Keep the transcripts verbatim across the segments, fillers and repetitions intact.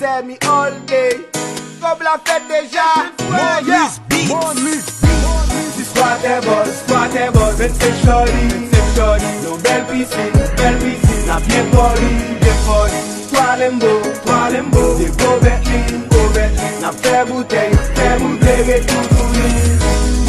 Miami all day. Kòb la fèt deja. Monlis Beats. Six squatter boss, squatter boss, vennsenk shorty, vennsenk shorty. Yon bèl pisin, bèl pisin. N ap byen party, byen party. Twa Lambo, twa Lambo. De gwo Bentley, gwo Bentley. N ap fè boutèy, fè boutèy ret toutouni.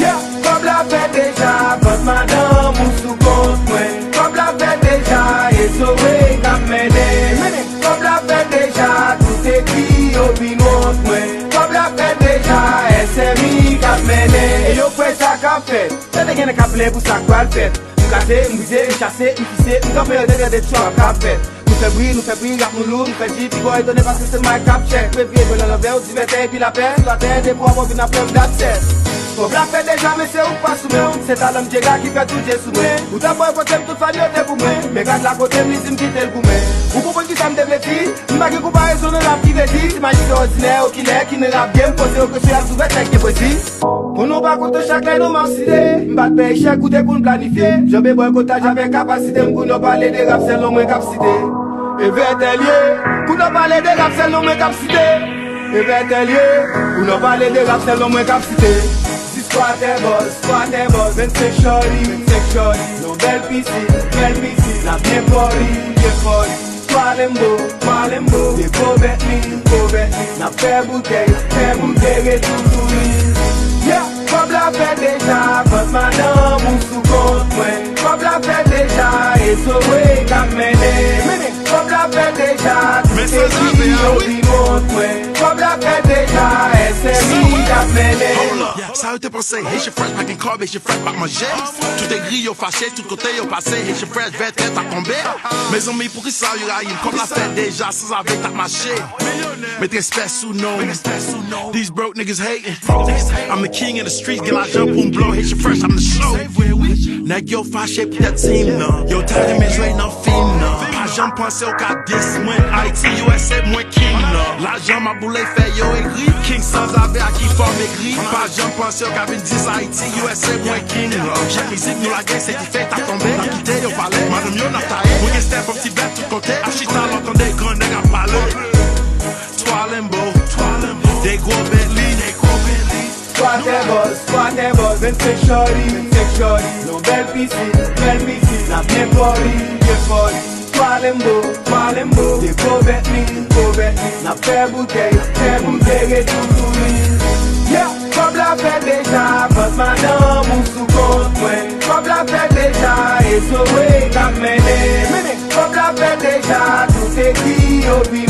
Yeah, kòb la fèt deja, vant madanm ou sou kont mwen. Kòb la fèt deja, e Zoe k ap mennen. Kòb la fèt deja, tout ekri yo vin wont mwen. Kòb la fèt deja, S M I k ap mennen. E yo kwè sa k ap fèt. Tande gen nèg k ap plenn pou sa k pral fèt. M kase, m brize, m chase, m fise, m kanpe yo tande de trap k ap fèt. Nou fè bri, nou fè bri, rap nou lou, nou fè di, pi gwo etone paske se Mike k ap chèk. Fevriye jwenn nan lanvè, ou di vètè epi lapè, sou latè, depi w ap vin ap fè m dat sèt. Kòb la fèt deja, men se ou k pa sou men w. Se talan m Djega ki fè tou je sou mwen. Ou ta bòy kote m, tout fan yo te pou mwen. Men gad la kote m, li di m kite l pou mwen. Ou konprann kisa m te vle di? M pa gen konparezon nan rap ki vle di. Ti majistra òdinè, okilè, ki nan rap game, poze yo kesyon y ap sou vètè gen pwezi. Konnen w pa kontan chak lè non m ap site. M pa t pè echèk, ou te konn planifye. Janbe bòy kotaj avèk kapasite m, kounye w pale de rap, sèl non mwen k ap site. E vètè l ye, kounye w pale de rap, sèl non mwen k ap site. E vètè l ye, kounye w pale de rap, sèl non mwen k ap site. Six squatter boss, squatter boss, vennsenk shorty, vennsenk shorty. Yon bèl pisin, bèl pisin. N ap byen party, byen party. Twa Lambo, twa Lambo. De gwo Bentley, gwo Bentley. N ap fè boutèy, fè boutèy ret toutouni. Yeah, kòb la fèt deja, vant madanm ou sou kont mwen. Kòb la fèt deja, e Zoe k ap mennen. Kòb la fèt deja, tout ekri yo vin wont mwen. Kòb la fèt deja, S M I k ap mennen. Hold up. Sa yo te panse, Haitian Fresh pa gen kòb, Haitian Fresh pa manje. Tout egri yo fache, tout kote yo pase, Haitian Fresh vètè ta tonbe. Mezanmi, poukisa yo rayi m? Kòb la fèt deja, sanzave t ap mache. Met respè sou non. These broke niggas hating. I'm the king of the streets, gen lajan pou m blow, Haitian Fresh, I'm the show. Nèg yo fache poutèt team nan. Yo ta renmen jwe nan fim nan. Pa janm panse w ka diss mwen. Ayiti, U S A, mwen king nan. Lajan m ap boule fè yo egri. King sanzave a ki fò m egri. Pa janm panse w ka vin diss Ayiti, U S A, mwen king nan. Objèk mizik nou lage, se ki fè ta tonbe. N ap kite yo pale. Madanm yo n ap taye. Mwen gen step up ti bèt tout kote. Ap chita lò tande gran nèg ap pale. Twa Lambo, twa Lambo. De gwo Bentley, de gwo Bentley. Squatter boss, squatter boss, vennsenk shorty, vennsenk shorty. Yon bèl pisin, bèl pisin. N ap byen party, byen party. Twa Lambo, twa Lambo. De gwo Bentley, gwo Bentley. N ap fè boutèy, fè boutèy ret toutouni. Yeah, kòb la fèt deja, vant madanm ou sou kont mwen. Kòb la fèt deja, e Zoe k ap mennen. Kòb la fèt deja, tout ekri yo vin